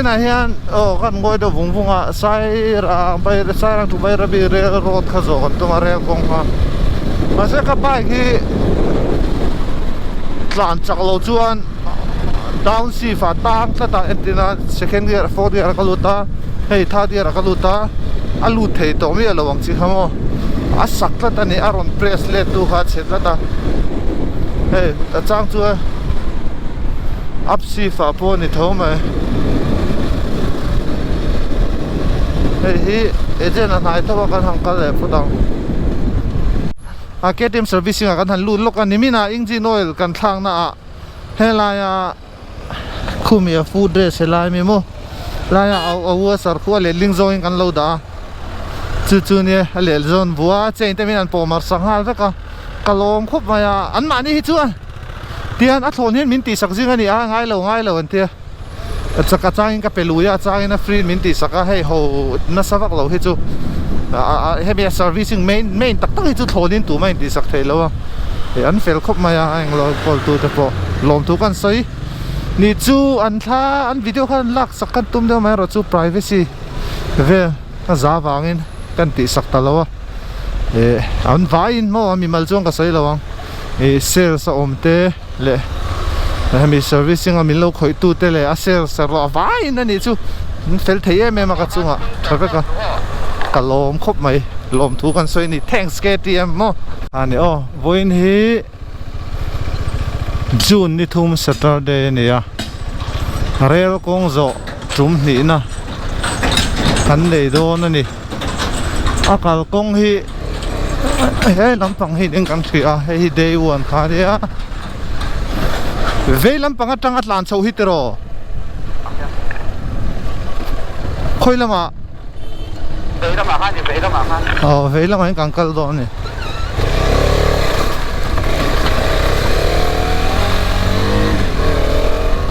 Vawiinah hian aw kan ngawi deuh vung vung a Sairang Sairang to Bairabi rail road kha zawh kan tum a rail kawng kha mahse ka bike hi tlan chak lo chuan down shift ah tang tlat a entir a second gear fourth gear ah ka lut a hei third gear ah ka lut a a lut thei tawh miah lo ang chi kha maw a sak tlat a ni a rawn press let tu kha a chhe tlat a hei a chang chuan up shift ah pawh a ni tho mai hei hi agent a hnai tho a kan han kal leh phawt ang a K T M servicing ah kan han lut lawk a nimin ah engine oil kan thlak na ah helaia khumi a food dress helai mi maw laia a washer khu a letling zawngin kan lo dah a chu chu nia a leh zawn bua a chain te min an pawh mar sak nghal vek a ka lawm khawp mai a an mahni hi chuan tian a thlawn hian min tihsak zing a ni a ngai lo ngai lo an tia chak a changin ka pe lui a a changin a free in min tihsak a hei ho nasa vak lo hi chu hemi a servicing main main tak tak hi chu thlawn in tumah in tihsak theih lo a ih an fel khawp mai a a englo kawl tu te pawh lawmthu kan sawi ni chu an thla an video khan an laksak kan tum deuh mai erawh chu privacy vel a za vangin kan tihsak ta lo a ih an vaiin maw a mimal chuan ka sawi lo ang. Ih sales a awm te leh hemi servicing a min lo khawih tu te leh a sales erawh a vaiin a nih chu an fel thei em em a ka chungah tha vek a ka lawm khawp mai lawm thu kan sawi a ni thanks K T M maw a ni aw vawiin hi June ni thum Saturday a ni a rel kawng zawh tum hnihna kan nei dawn a ni. A kalkawng hi he lampang hi eng kan hria a hei hi day one kha ania vei lampang atanga tlan chho hi tiraw khawi lamah vei lamah khan ni vei lamah khan aw vei lamah hian kan kal dawn a ni.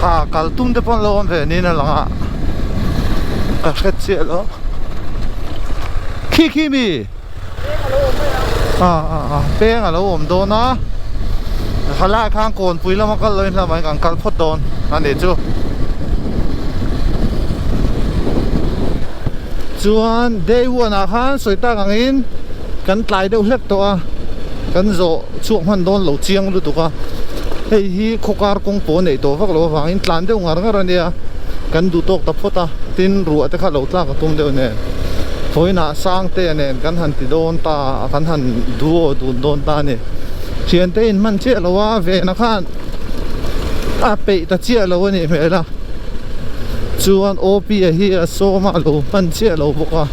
Kha kal tum te pawh an lo awm ve niin a lang a ka hre chiah lo. Khi khi mi a a a peng a lo awm dawn a halai khan kawnpui lama kal loin hlamah hian kan kal phawt dawn a nih chu chuan day one ah khan sawi tak angin kan tlai deuh hlek tawh a kan zawh chhuak hman dawn lo chiang lutuk a hei hi khawkar kawng pawh a neih tawh vak loh avangin tlan deuh ngar ngar a nia kan duh tawk ta phawt a. Tin ruah te kha lo tlak a tum deuh nen vawiinah sang te nen kan han ti dawn ta a kan han duo dun dawn ta a ni thiante in hman chiah lo a vena khan a peih ta chiah lo a nih hmel a chuan O P a hi a sawm a a lo hman chiah lo bawk a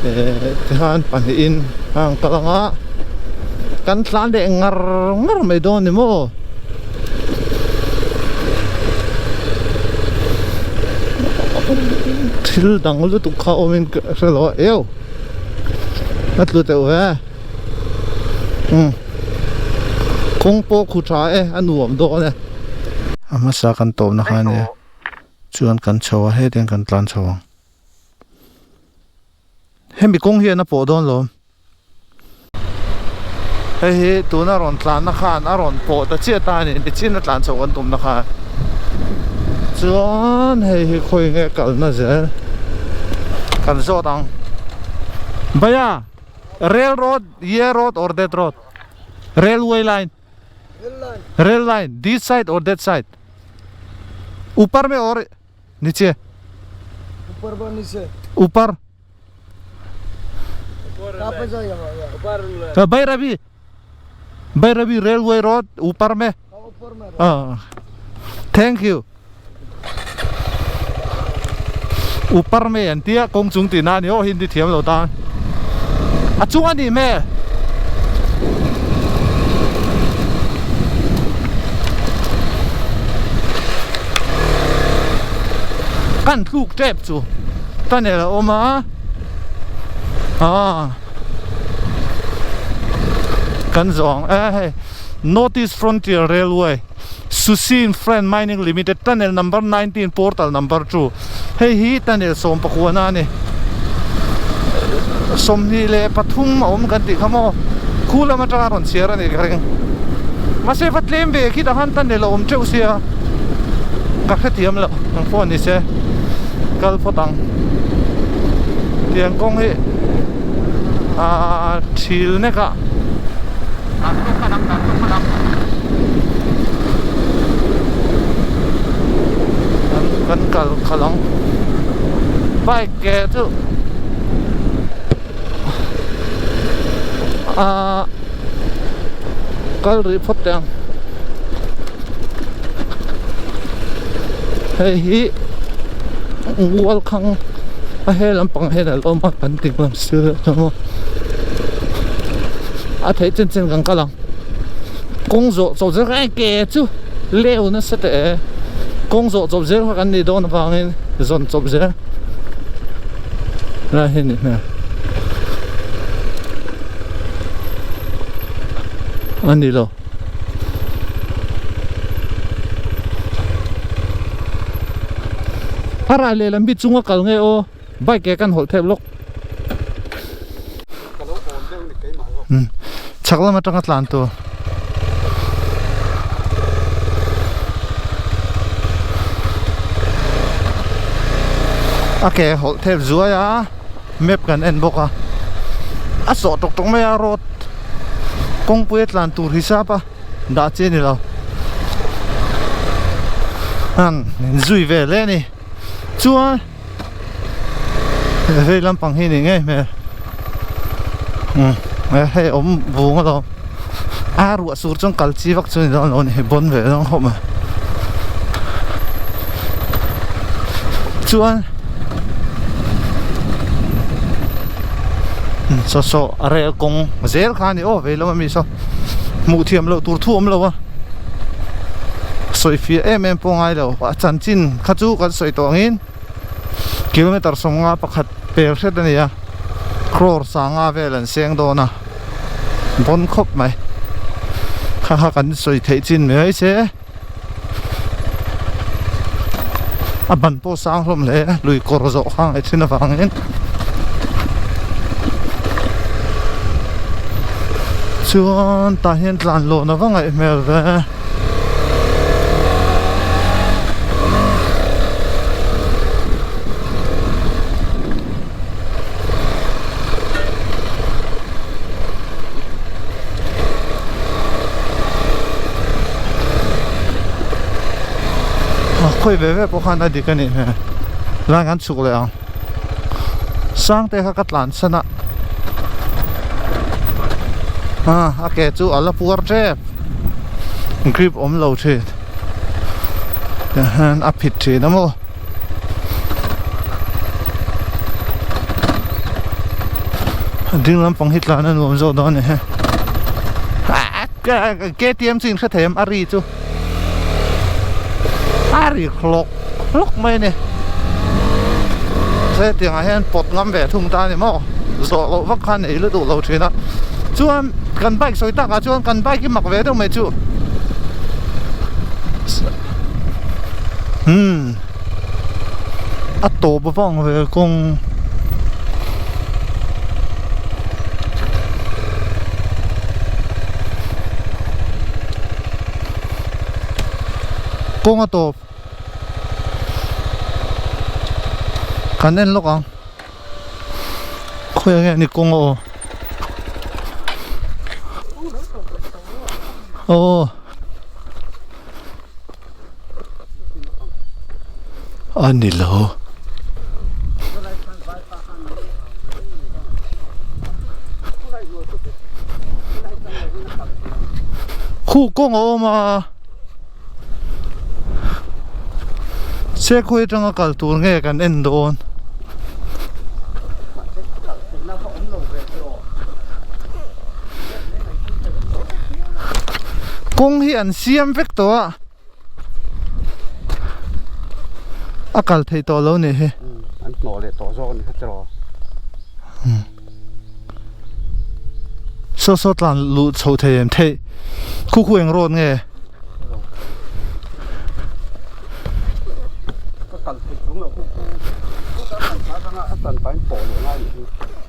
eh tikhan pahnihin a ang kal ang a kan tlan leh ngar ngar mai dawn ni maw. Thil dang lutuk kha awmin ka hre lo a eo a tlu teuh ve umm kawng pawh khu tha e a nuam dawn e. A hmasa kan tawpna kha ania chuan kan chho a hetiang kan tlan chho ang hemi kawng hian a pawh dawn lo. Hei hi tuna rawn tlanna khan a rawn pawh ta chiah ta a ni nichin a tlan chhoh kan tumna khan chuan hei hi khawi nge kalna zel kan zawt ang bhaiya rail road ye road or that road railway line rail line this side or that side upar me or niche upar ba niche upar Bairabi Bairabi railway road ऊपर में हाँ thank you ऊपर में an tia kawng chung tih na a ni aw hindi thiam lo tan a chung a nih hmel kan tluk tep chu tunnel a awm a ah kan zawng e hei North East Frontier Railway Susin Friend Mining Limited tunnel number 19 portal number 2 hei hi tunnel 19 a ni 23 a awm kan tih kha maw khu lam atanga rawn chhiar a nih ka ring mahse va tlem ve khi tah khan tunnel a awm teuh sia. Ka hrethiam lo ang pawh ni se kal phawt ang. Tiang kawng hi aaa thil nek a. Kan kal khalh ang. Bike ke chu aaa kal rih phawt teh ang hei hi mual khang a he lampang hian a lo awm a kan ti ngam si lo a a theih chin chin kan kal ang kawng zawh chawp zel kha ke chu leu nasa teh e kawng zawh chawp zel kha kan nih dawn avangin zawn chawp zel. Lai hi ni hmel a ni lo a rai lehlam hi chunga kal nge aw bike ke kan hawlh thep lawk chhak lam atanga tlan tur. A ke hawlh thep zuai a map kan en bawk a a sawh tawk tawk mai a road kawngpui a tlan tur hisap a dah chi a ni lo an zui ve hle a ni chuan. Vei lampang hi ni ngei hmel umm hei awm vung alawm a ruah sur chuan kal chi vak chu ni dawn lo a ni bawn ve dawn khawp mai chuan saw saw a rel kawng zel kha a ni aw vei lam ami saw hmuh thiam loh tur thu awm lo a sawi fiah em em pawh ngai lo a chanchin kha chu kan sawi tawh angin. Kilometer sawmnga pakhat pel hret a ni a, crore sanga vel an seng dawn a, bawn khawp mai. Kha kha kan sawi theih chin mai se, a ban pawh sang hlawm hle a, lui kawr zawh kha ngaih thin avangin. Chuan tah hian tlan lawn a va ngaih hmel ve. Khawi ve ve pawh khan a dik a nih hmel lai kan chhuk leh ang Sangte kha ka tlan san a a ke chu a la puar tep. Grip awm lo thin tihian a phit thin a maw a ding lampang hi tlan a nuam zawk dawn a ni he K T M chu in hre thei em a ri chu a ri hlawk hlawk mai a ni hetiang ah hian pawt ngam ve thung ta a ni maw zawh loh vak khan ei lutuk lo thin a chuan kan bike sawi tak ah chuan kan bike hi mak ve deuh mai chu umm a tawp vang ve kawng. Kawng a tawp. Kan en lawk ang. Khawi ang nge ni kawng aw. Aw. A ni lo. Khu kawng a awm a. Se khawi atanga kal tur nge kan en dawn. Kawng hi an siam vek tawh a. A kal theih tawh lo nih hi. An hnawh leh tawh zawk a ni kha tiraw. Saw saw tlan luh chho thei em theih khu khu eng road nge.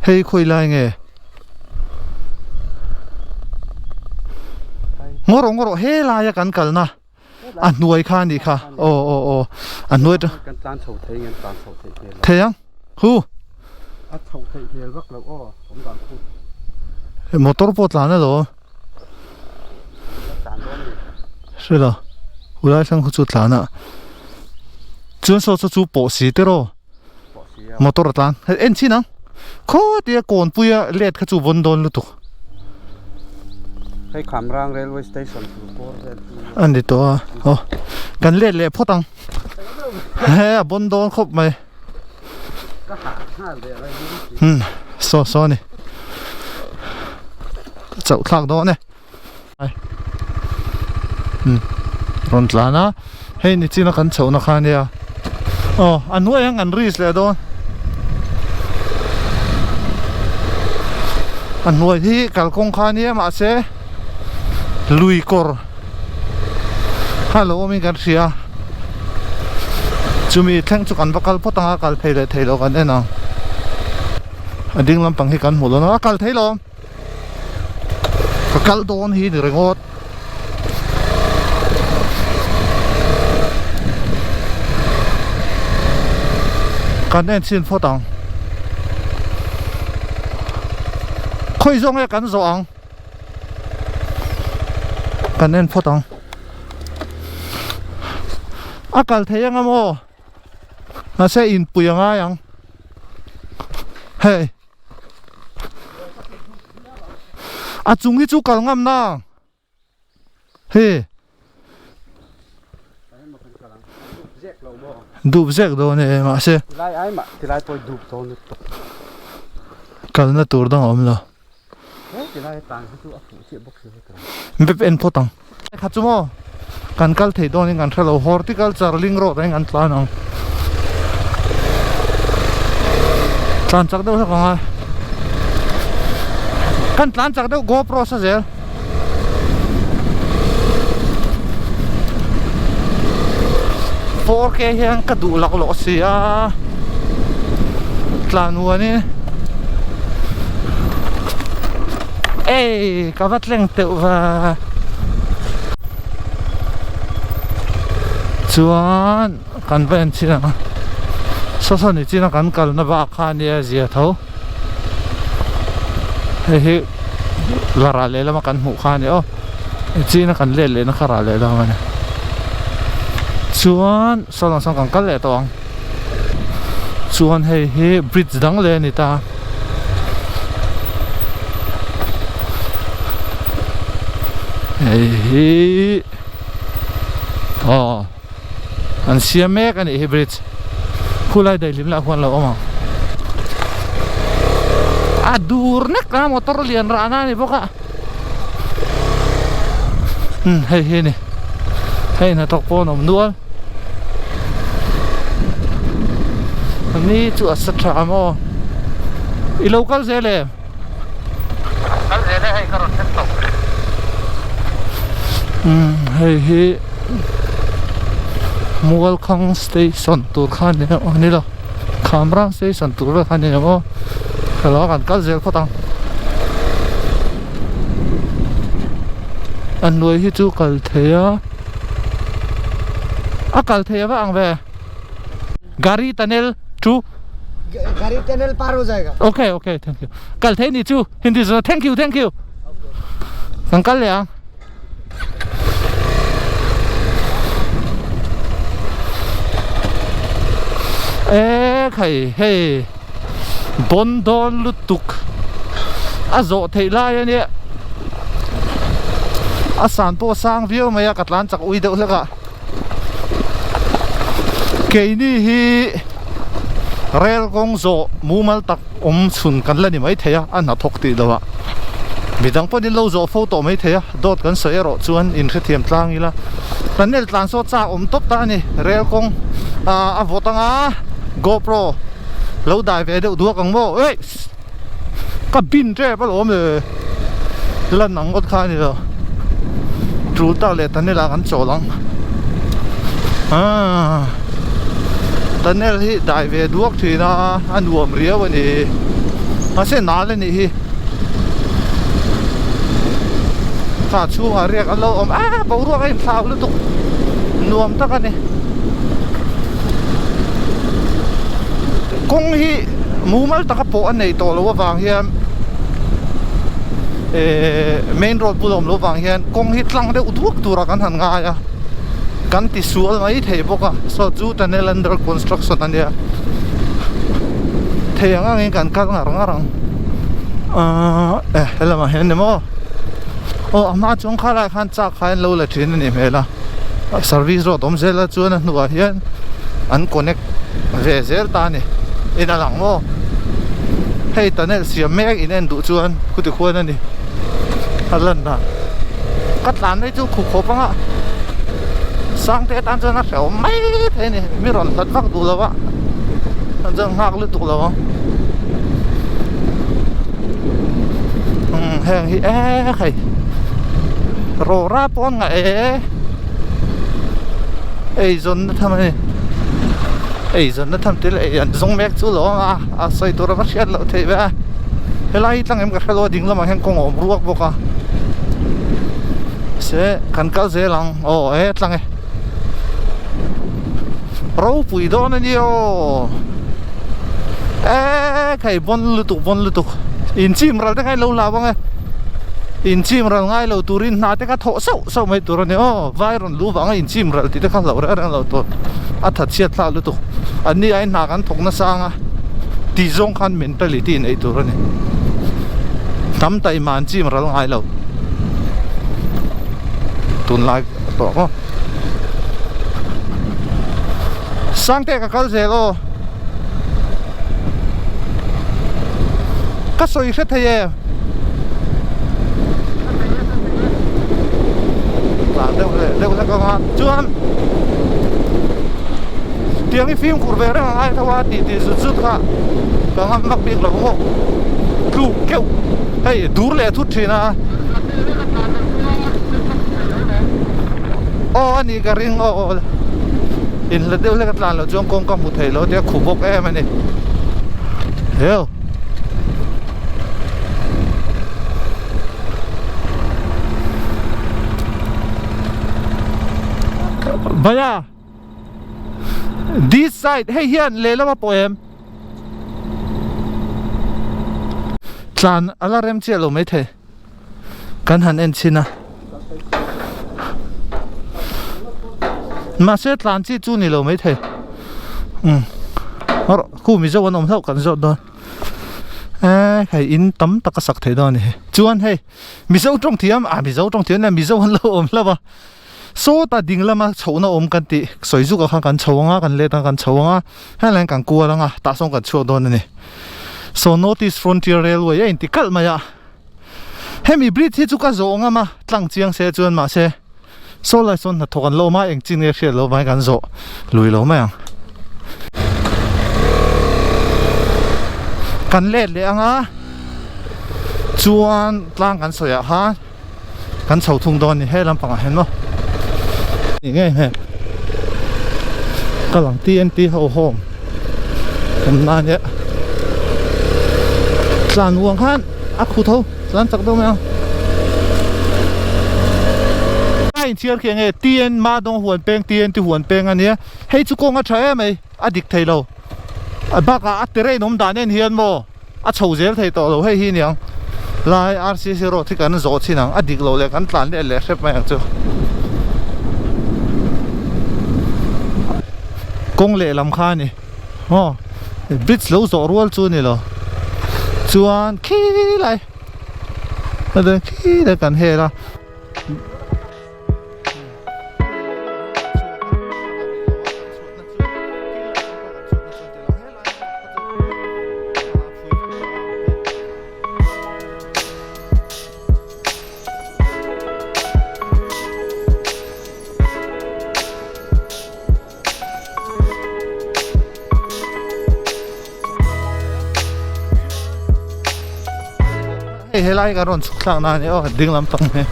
Hei khawi lai nge. Ngaw rawh ngaw rawh he laia kan kalna. A hnuai kha a nih kha aw aw aw a hnuai atang Kan tlan chho thei nge an tlan chho theih hmel lo. Thei ang hu. A chho theih hmel vak lo aw awm dan khu. Motor pawh tlan a lo. Tlan dawn ni. Hre lo hulai thleng khu chu tlan a chuan saw chu chu pawh si te rawh motor a tlan hei en chin ang khaw tia kawnpui a let kha chu vawn dawn lutuk. Hei Khamrang railway station tur bawr vel chu a ni tawh a aw kan let leh phawt ang he a bawn dawn khawp mai. Ka hah nghal leh lai hi. Hmm saw saw a ni chauh thlak dawn e. Rawn tlan a hei ni china kan chhoh na kha ania aw a hnuai ang an risk leh dawn a hnuai hi kalkawng kha ania mahse lui kawr kha lo awm in kan hria chumi thleng chu kan va kal phawt ang a kal thei leh thei lo kan en ang a ding lampang hi kan hmuh dawn a kal thei lo. Ka kal dawn hi ni ringawt. Kan en chhin phawt ang. Khawi zawng nge kan zawh ang. Kan en phawt ang. A kal thei anga maw? Mahse inpui a ngai ang. Hei. A chung hi chu kal ngam na he dup zek dawn e mahse tilai ai mah tilai pawh dup dawn lutuk kalna tur dang a awm lo he tilai tan hi chu a fuh chiah bawk si bep en phawt ang kha chu maw kan kal thei dawn in kan hre lo horticulture link road ah hian kan tlan ang tlan chak deuh hlek ang a kan tlan chak deuh gopro sa zel 4K hian ka duh laklawh si a tlan huan in Ei ka va tleng teuh va. Chuan kan va en chin ang saw saw ni chin a kan kalna bak kha ania zia tho hei hi la rah leh lama kan hmuh kha a ni aw chin a kan let lehna kha rah leh lam a ni chuan saw lang sawn kan kal leh tawh ang. Chuan hei hi bridge dang leh a ni ta. Hei hi aw an siam mek a nih hi bridge khulai daihlim lah khuan a lo awm ang. A dur nek a motor lian rahna a ni bawk a. Umm hei hi a ni hei hnathawk pawh an awm nual ni chu a sa tha maw i lo kal zel em kal zel e hei ka rawn thleng tawh umm hei hi Mualkhang station tur kha a ni a ni lo Khamrang station tur vel kha a ni lo maw hello kan kal zel phawt ang. A hnuai hi chu kal thei a a kal thei a va ang ve gari tunnel chu gari tunnel par ho jayega okay okay thank you kal thei ni chu hindi chuan thank you thank you kan kal leh ang e khai hei bawn dawn lutuk a zawh theih lai a nia a san pawh a sang viau mai a ka tlan chak ui deuh hlek a keini hi rel kawng zawh mumal tak awm chhun kan la ni maithei a a hnathawk tih loh ah midang pawhin lo zawh fo tawh maithei a dawt kan sawi erawh chuan inhrethiam tlang ila kan nel tlan saw chak awm tawp ta a ni rel kawng ah a vawt anga gopro lo dai ve deuh duak ang maw eiss ka bin tep alawm le lan ang ngawt kha a ni lo tul tak leh tunnel ah kan chawl ang aaa tunnel hi dai ve duak thin a a nuam riau a ni mahse nal a nih hi kha chhungah riak an lo awm a boruak a inthlau lutuk. Nuam tak a ni. Kawng hi mumal taka pawh a nei tawh loh avang hian ehh main road bul a awm loh avang hian kawng hi tlang deuh duak turah kan han ngai a, kan ti sual mai thei bawk a, saw chu tunnel under construction a nia, thei ang angin kan kal ngar ngar ang ahh eh helamah hian ni maw aw a hma chuang kha lai khan chak kha an lo la thin a nih hmel a. Service road awm zel a chuan a hnuah hian an connect ve zel ta a ni in a lang maw hei tunnel siam mek in en duh chuan khuti khuan a ni a lan dan ka tlan mai chu khup khawp anga sangte atan chuan a hrehawm mai thei a ni mi rawn hlat vak duh lo a an chuan nghak lutuk lo ang umm heng hi e hei rawra pawh an ngah e eizawnna tham a ni eizawnna tham te leh ei an zawng mek chu lo ang a a sawi tur a va hriat loh theih ve a helai hi tlang em ka hre lo a ding lamah hian kawng a awm ruak bawk a se kan kal zel ang aw e tlang e ropui dawn a nia aw e khai bawn lutuk bawn lutuk inchim ral te kha in lo hlau ang e inchim ral ngai lo turin hna te kha thawh sauh sauh mai tur a ni aw vai rawn luh vanga inchim ral tih te kha hlauh reng reng lo tur a that chhiat thlak lutuk an ni aiin hna kan thawk nasa ang a tih zawng khan mentality neih tur a ni hnam taima an chim ral ngai lo tunlai tawh maw Sangte ka kal zel aw ka sawi hre thei em tlan deuh leh deuh hlek ang a chuan tiang hi fimkhur ve reng a ngai tho a tih tih zut zut kha ka ngam vak bik lo maw tluk keuh hei dur leh thut thin a aw a nih ka ring aw aw inhlat deuh hlek a tlan loh chuan kawng ka hmu thei lo tia khuh bawk em a ni heu. Bhaiya this side hei hian lehlam a pawh em tlan a la rem chiah lo maithei kan han en chhin a mahse tlan chi chu ni lo maithei umm khu mizo an awm hlauh kan zawt dawn. Eee hei in tam tak a sak theih dawn a ni hi chuan hei mizo tawng thiam ah mizo tawng thiam nia mizo an lo awm hlauh a sawtah ding lama chhohna awm kan tih sawi zuk ah khan kan chho ang a kan let ang kan chho ang a helai hian kan kual ang a tah sawn kan chhuak dawn a ni saw north east frontier railway a inti kalh mai a hemi bridge hi chu ka zawh ngam a tlang chiang se chuan mahse Saw lai sawn hnathawk an lo awm a, eng chin nge hriat loh vangin kan zawh lui lo mai ang. Kan let leh ang a, chuan tlang kan sawi ah khan kan chho thung dawn a ni he lampangah hian maw. Ni ngei hmel ka lang TNT ho home awm na ania tlan uang khan a khu tho. Chuan chak deuh mai ang. A inchhiar khi enge TN Ma Dawng Huan Peng TN ti Huan Peng ania hei chu kawng a tha em mai a dik thei lo a bakah a terrain awm dan en hian maw a chho zel thei tawh lo hei hi aniang lai RCC road hi kan zawh chin ang a dik loh leh kan tlan leh leh hrep mai ang chu kawng lehlam kha a ni. Aw bridge lo zawh rual chu a ni lo chuan khilai khilai kan hel a. Hei helai kan rawn chhuk thlak na a ni aw ding lampang hi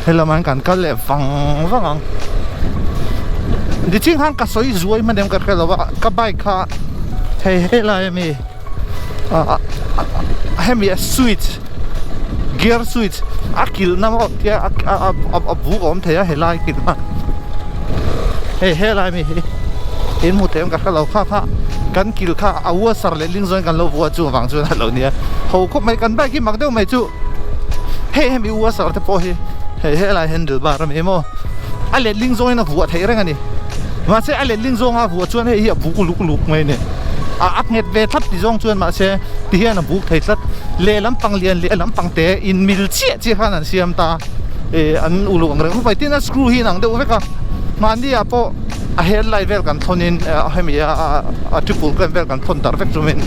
helamah hian kan kal leh vang vang ang tichhin khan ka sawi zuai hman em ka hre lo a ka bike kha hei helai ami ah hemi a switch gear switch a kilhna maw tia a buk a awm thei a helai kilhna. Hei helai mi hi in hmu teh em ka hrelo kha kha kan kil kha a washer leh ling zawngin kan lo vua chu vang chuan a lo nia ho khawp mai kan bike hi mak deuh mai chu hei hemi washer te pawh hi hei helai handle bar a mi maw a let ling zawngin a vuah theih reng a ni mahse a let ling zawnga vuah chuan hei hi a buk luk luk mai a ni a a nghet ve tlat ti zawng chuan mahse ti hian a buk thei tlat lehlam pang lian leh lampang te in mil chiah chiah khan an siam ta ih an uluk ang reng khawp mai tin a screw hi inang deuh vek a mahni ah pawh a headlight vel kan thawn in hemi a a triple clamp vel kan thawn darh vek chumin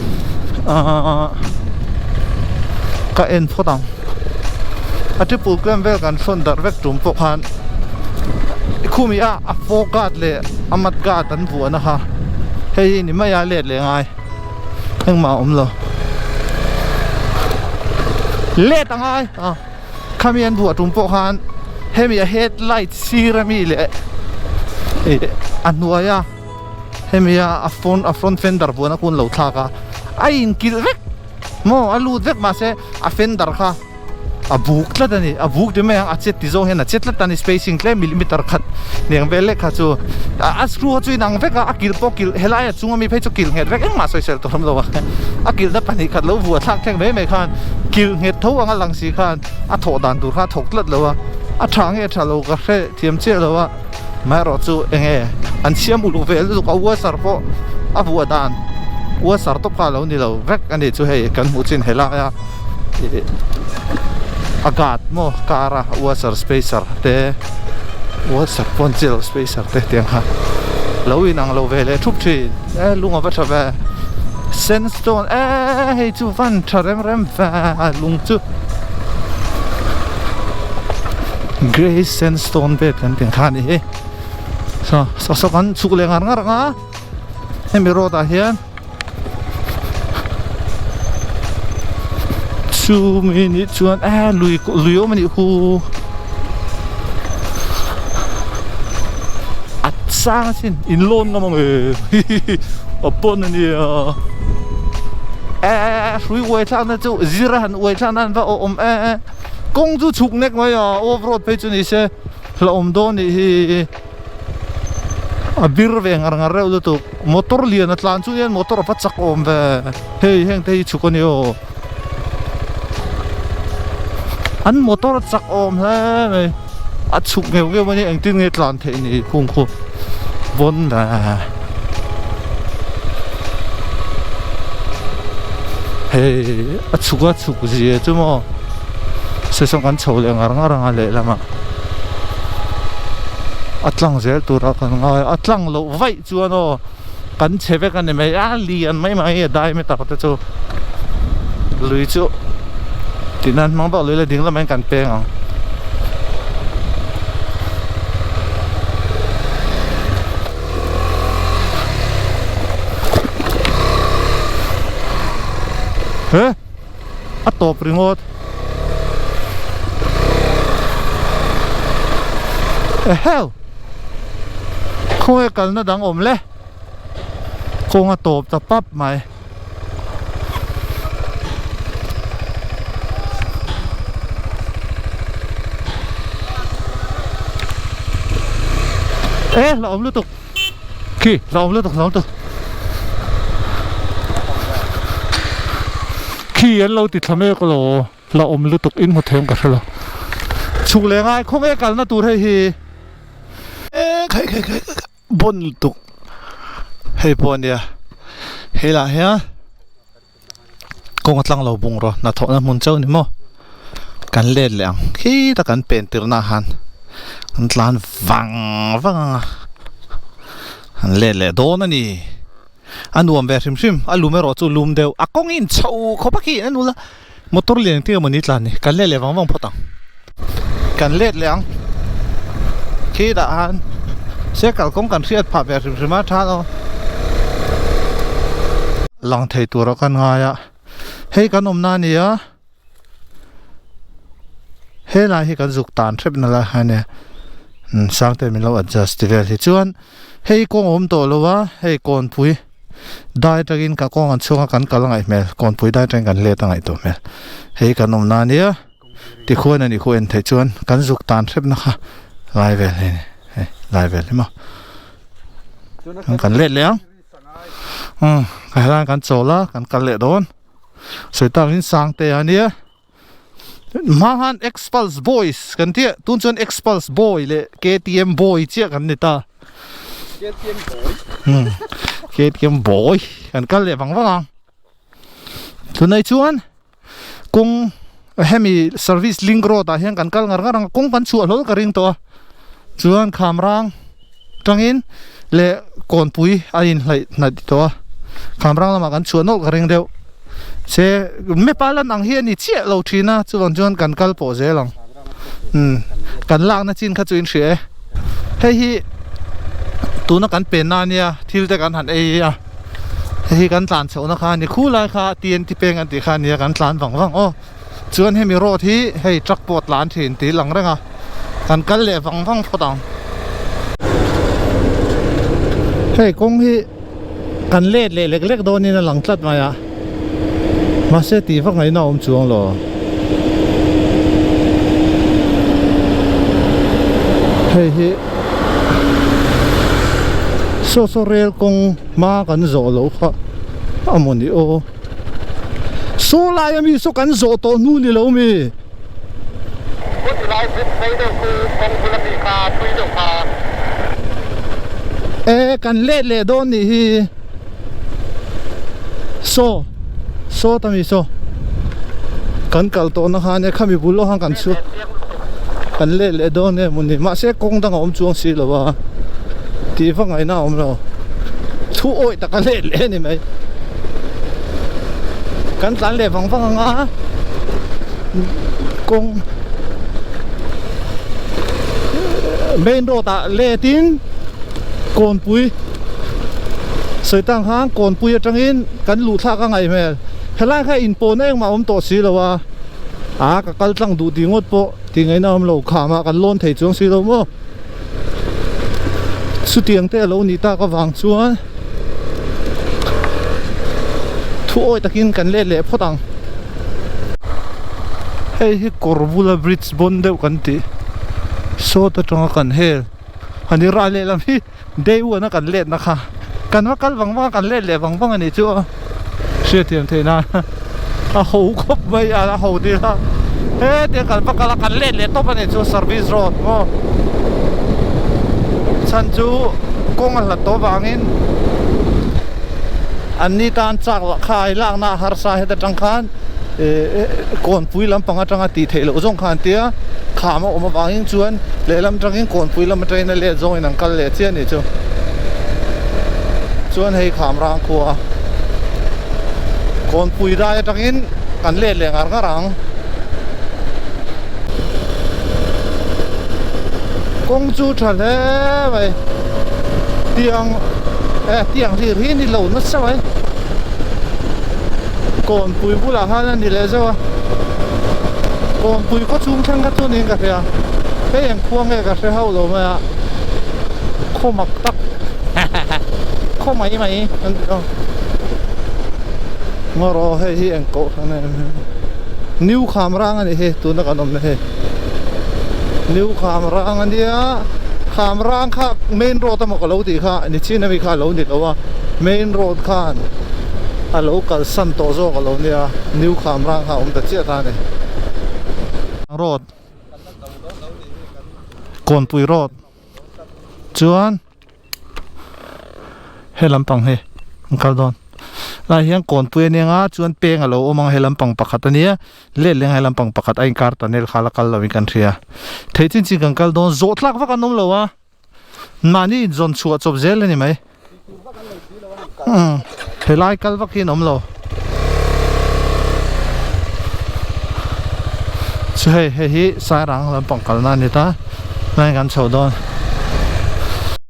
ahh ka en phawt ang a triple clamp vel kan thawn darh vek tum pawh khan khumi a a fork guard leh a mud guard an vuahna kha hei hi ni mai a let leh ngai engmah a awm lo let a ngai a khami an vuah tum pawh khan hemi a headlight sir ami leh ih a hnuai a hemi a a front a front fender vuahna khu an lo thlak a a inkilh vek maw a lut vek mahse a fender kha. a buk tlat a ni a buk ti mai ang a chet ti zawng hian a chet tlat a ni spacing tlem millimeter khat hneng vel lek kha chu a screw kha chu inang vek a a kilh pawh kilh helai a chung ami phei chu kilh nghet vek engmah sawisel tur awm lo a a kilh na pahnih khat lo vuah thlak thleng mai mai khan kilh nghet tho anga lang si khan a thawh dan tur kha a thawk tlat lo a a tha nge tha lo ka hre thiam chiah lo a amaherawh chu enge an siam uluk ve lutuk a washer pawh a vuah dan washer tawp kha a lo ni lo vek a ni chu hei kan hmuh chin helai a. A guard maw car a washer spacer te washer pawn chi loh spacer te tiang kha lo inang lo ve leh thup thin e lung a va tha ve sandstone e hei chu van tha rem rem ve lung chu grey sandstone vel kan tih ang kha a ni hi saw saw kan chhuk leh ngar ngar ang a hemi road ah hian. Chu mi nih chuan eh lui lui awm a nih hu a chang asin in lawn ngam ang e hihihi a pawn a nia eh hrui uai thlak na chu zir a han uai thlak nan va awm e kawng chu chhuk nek mai a off road phei chu ni se hlauhawm dawn nih hi. A bir ve ngar ngar reuh lutuk motor lian a tlan chu hian motor a va chak awm ve hei heng te hi chhuk a ni aw an motor a chak awm hle mai a chhuk ngeuh ngeuh a ni engtin nge tlan theih ni khung khu vawn ve hei a chhuk a chhuk zia chu maw sawisawng kan chho leh ngar ngar ang a lehlamah. A tlang zel tura kan ngai a tlang loh vaih chuan aw kan chhe vek a ni mai a lian mai mai a diameter te chu lui chu tih nan hmang bak lui la ding lamah hian kan peng ang. He. a tawp ringawt eheu khawnge kalna dang awm le kawng a tawp ta pap mai e la awm lutuk Khi, la awm lutuk, la awm lutuk. Khi an lo ti thla mek lo, la awm lutuk in hmu them ka hre lo. Chhuk leh ngai khawnge kalna tur hei hi. E khai khai khai khai bon lutuk hei pawh a nia hei lah hian kawng a tlang lo bungraw hnathawhna hmun chauh ni maw kan let leh ang khi tak kan pen tirh nah khan an tlan vang vang ang a an let leh dawn a ni a nuam ve hrim hrim a lum erawh chu lum deuh a kawng in chho khawp a khi a nula motor lian engtin emaw ni tlan ni kan let leh vang vang phawt ang kan let leh ang khi dah khan se kalkawng kan hriat phah ve hrim hrim a tha lo. Lang thei tura kan ngai a hei kan awmna a ni a helai hi kan zuk tan hrep na lai kha a nia sang te min lo adjust ti vel hi chuan hei kawng a awm tawh lo a hei kawnpui dai atangin ka kawng an chhung a kan kal a ngaih hmel kawnpui dai atangin kan let a ngaih tawh hmel hei kan awmna a nia tikhuan a nih khu en theih chuan kan zuk tan hrep na kha lai vel hi a ni hei lai vel hi maw. Kan let leh ang. Umm helai kan chawl a kan kal leh dawn. Sawi tak in Sangte a nia. Hma khan Xpulse Boys kan tih a tun chuan Xpulse Boy leh KTM Boy chiah kan ni ta. KTM Boy. Umm KTM Boy kan kal leh vang vang ang. Tunai chuan kawng hemi service link road ah hian kan kal ngar ngar ang a kawng kan chhuah hlawl ka ring tawh a chuan kham rang tangin leh kawnpui a inhlaih hnaih tawh a kham rang lamah kan chhuah nawlh ka ring deuh se map a lan ang hi a ni chiah lo thin a chuvang chuan kan kal pawh zel ang umm kan lakna chin kha chu in hria e hei hi tuna kan penna ania thil te kan han ei a. Hei hi kan tlan chhohna kha a ni khulai kha TNT peng an tih kha a nia kan tlan vang vang aw chuan hemi road hi hei truck pawh a tlan thin tih lang reng a kan kal leh vang vang phawt ang. Hei kawng hi kan let leh lek lek dawnin a lang tlat mai a mahse tih vak ngaihna a awm chuang lo. Hei hi. Saw saw rel kawng hma kan zawh loh kha a maw ni aw saw lai ami saw kan zawh tawh hnu ni lo mi. Khawti lai bridge phei deuh khu kawng bula mi kha thui deuh kha. E kan let leh dawn nih hi saw saw ta mi saw kan kal tawh na khan e khami bul lawk khan kan chhuak. Kan let leh dawn em ni mahse kawng dang a awm chuang si lo a tih vak ngaihna a awm lo thu awih tak a let leh a ni mai kan tlan leh vang vang ang a kawng main road ah let in kawnpui sawi tang khan kawnpui atangin kan luh thlak a ngaih hmel helai kha inpawhna engmah a awm tawh si lo a. A ka kal tlang duh tih ngawt pawh tih ngaihna awm lo khamah kan lawn thei chuang si lo maw chutiang te a lo nih tak avang chuan thu awi takin kan let leh phawt ang hei hi kawr bula bridge bawn deuh kan tih sawt atanga kan hel a ni ral lehlam hi. Day one a kan let na kha kan va kal vang vang a kan let leh vang vang a nih chu a hriatthiam theih nan a ho khawp mai a a ho tir a hetia kan va kal a kan let leh tawp a nih chu service road maw chhan chu kawng a hlat tawh vangin an ni tan chak lah kha a ilakna a harsa heta tang khan eh kawnpui lampang atanga tih theih loh zawng kha an tia kham a awm avangin chuan lehlam atangin kawnpui lam atangin a let zawngin an kal leh chiah a nih chu chuan hei kham rang khua kawnpui dai atangin kan let leh ngar ngar ang kawng chu tha hle mai tiang eh tiang hlir hi ni lo nasa mai kawnpui bulah khan a ni leh zeuh a kawnpui khaw chhung thleng kha chu niin ka hria hei eng khua nge ka hre hauh lo mai a khaw mak tak khaw mai mai an ti a ngaw rawh hei hi eng koh hran em new kham rang a nih hi tuna kan awmna hi new kham rang a nia kham rang kha main road emaw ka lo tih kha nichin ami kha a lo ni lo a main road khan a lo kalsan tawh zawk a lo nia new kham rang kha a awm ta chiah ta a ni road kawnpui road chuan he lampang hi an kal dawn lai hian kawnpui a nia nga chuan peng a lo awm ang he lampang pakhat a nia let leh ang he lampang pakhat a inkar tunnel kha la kal lo in kan hria thei chin chin kan kal dawn zawh tlak vak an awm lo a mahni inzawn chhuah chawp zel a ni mai umm helai kal vak hi an awm lo chu hei hei hi sairang lampang kalna a ni ta tlai kan chho dawn.